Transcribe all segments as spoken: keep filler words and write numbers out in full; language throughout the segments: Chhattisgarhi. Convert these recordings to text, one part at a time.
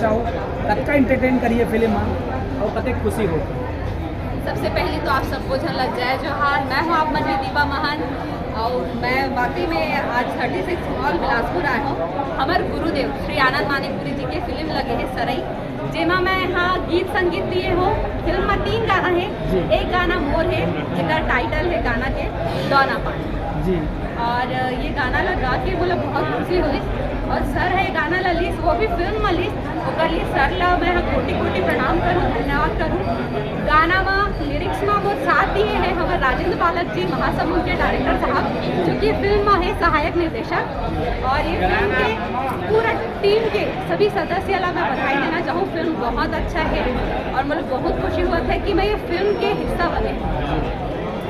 कतका एंटरटेन करिए फिल्म में और कतेक खुशी हो? सबसे पहले तो आप सबको झन ला जय जोहार। मैं हूँ आप मन में दीपा महान और मैं वाकई में आज थर्टी सिक्स मॉल बिलासपुर आए हूँ। हमर गुरुदेव श्री आनंद मानिकपुरी जी के फिल्म लगे है सरई, जेमा मैं यहाँ गीत संगीत दिए हूँ। फिल्म में तीन गाना है। जी। एक गाना मोर है, जेकर टाइटल है गाना के दौना पान। जी। और ये गाना ला गा के मोला बहुत खुशी हुई। और सर है गाना ला लिस, वो भी फिल्म में लिस, ओकर लिए सर ला मैं कोटि कोटि प्रणाम करूँ, धन्यवाद करूँ। गाना में लिरिक्स में मोर साथ दिए हैं हमारे राजेंद्र बालक जी, महासमुंद के डायरेक्टर साहब, जो कि फिल्म में है सहायक निर्देशक। और ये फिल्म के पूरा टीम के सभी सदस्य ला मैं बधाई देना चाहूँ। फिल्म बहुत अच्छा है और मुझे बहुत खुशी हुआ था कि मैं ये फिल्म के हिस्सा बने।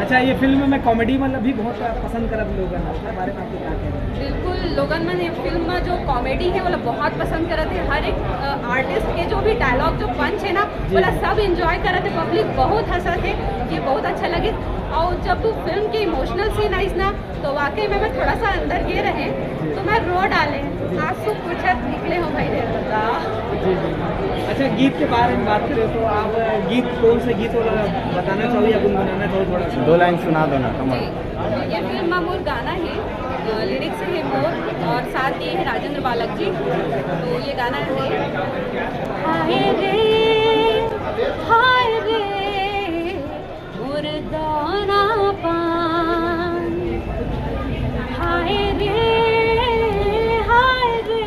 अच्छा, ये फिल्म में कॉमेडी मतलब भी बहुत पसंद करत लोगन, ओकर बारे में आपके क्या कहना है? बिल्कुल, लोगन मन ये फिल्म में जो कॉमेडी है, वो लोग बहुत पसंद करत है। हर एक, अ, आर्टिस्ट के जो भी डायलॉग, जो पंच है ना, जी, वो लोग जी। सब एंजॉय करत है, पब्लिक बहुत हंसत है, ये बहुत अच्छा लगे। और जब वो फिल्म के इमोशनल सीन आइस ना, तो वाकई में मैं थोड़ा सा अंदर गे रहे, तो मैं रो डाले, आंसू पूछत निकले हो भाई रे बता। जी, जी। अच्छा, गीत के बारे में बात करें तो आप गीत, कौन सा गीत वाला बताना चाहो या गुनगुनाना चाहो थोड़ा सा? दो लाइन सुना दो ना, कमल। जी, ये फिल्म में मोर गाना है, अ, लिरिक्स है मोर और साथ दिए है राजेंद्र बालक जी। तो ये गाना है, हाय रे, हाय रे, मोर दौना पान। हाय रे, हाय रे,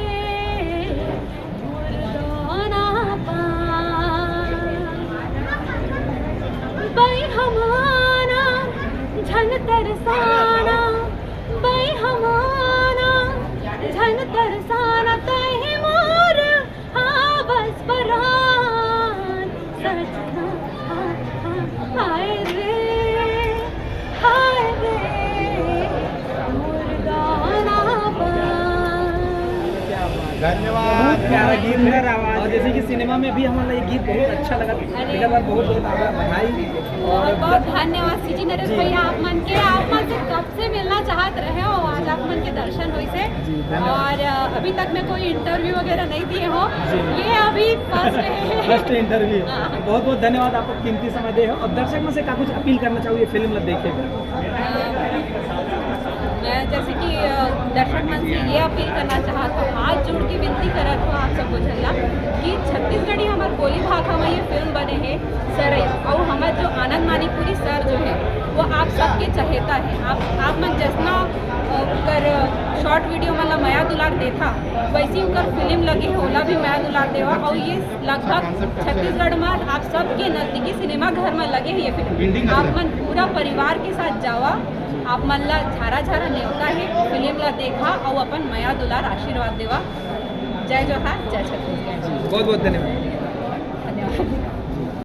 मोर दौना पान। बई हमाना झन तरसाना, बई हमाना झन तरसाना, तही मोर हावस परान। सजना, हाय रे, हाय रे, मोर गाना बन। धन्यवाद। बहुत प्यारा गीत है। और जैसे कि सिनेमा में भी हमारा ये गीत बहुत अच्छा लगा, अरे। एक बार बहुत बहुत आभार, बधाई। बहुत बहुत धन्यवाद सीजी नरेश जी। भैया, आप मन के, आप मन से कब से मिलना चाहत रहे हो, आज आप मन के दर्शन होइस हे। जी, धन्यवाद। और, अ, अभी तक मैं कोई इंटरव्यू वगैरह नहीं दिए हो। जी। ये अभी फर्स्ट है। First interview. हाँ। बहुत बहुत धन्यवाद, आपका कीमती समय दे हो। और दर्शक मन से का कुछ अपील करना चाहूँ ये फिल्म ला देखे बर? अ, मैं जैसे कि, अ, दर्शक मन से ये अपील करना चाहत हूँ, हाथ जोड़ के विनती करत हूँ आप सबो झन ला कि छत्तीसगढ़ी हमर बोली भाखा में ये फिल्म बने हे सरई, और हमर जो आनंद मानिकपुरी सर जो है, वो आप सबके चहेता है। आप, आप मन जैसना, अ, उनकर शॉर्ट वीडियो मन ला मया दुलार देथा, वैसी उनकर फिल्म लगे हे, ओला भी मया दुलार देवा। और ये लगभग छत्तीसगढ़ में आप सबके नजदीकी सिनेमा घर में लगे हे ये फिल्म। आप मन पूरा परिवार के साथ जावा, आप मन ला झारा झारा नेवता हे, फिल्म ला देखा और अपन मया दुलार आशीर्वाद देवा। जय जोहार, जय छत्तीसगढ़। बहुत बहुत धन्यवाद। धन्यवाद।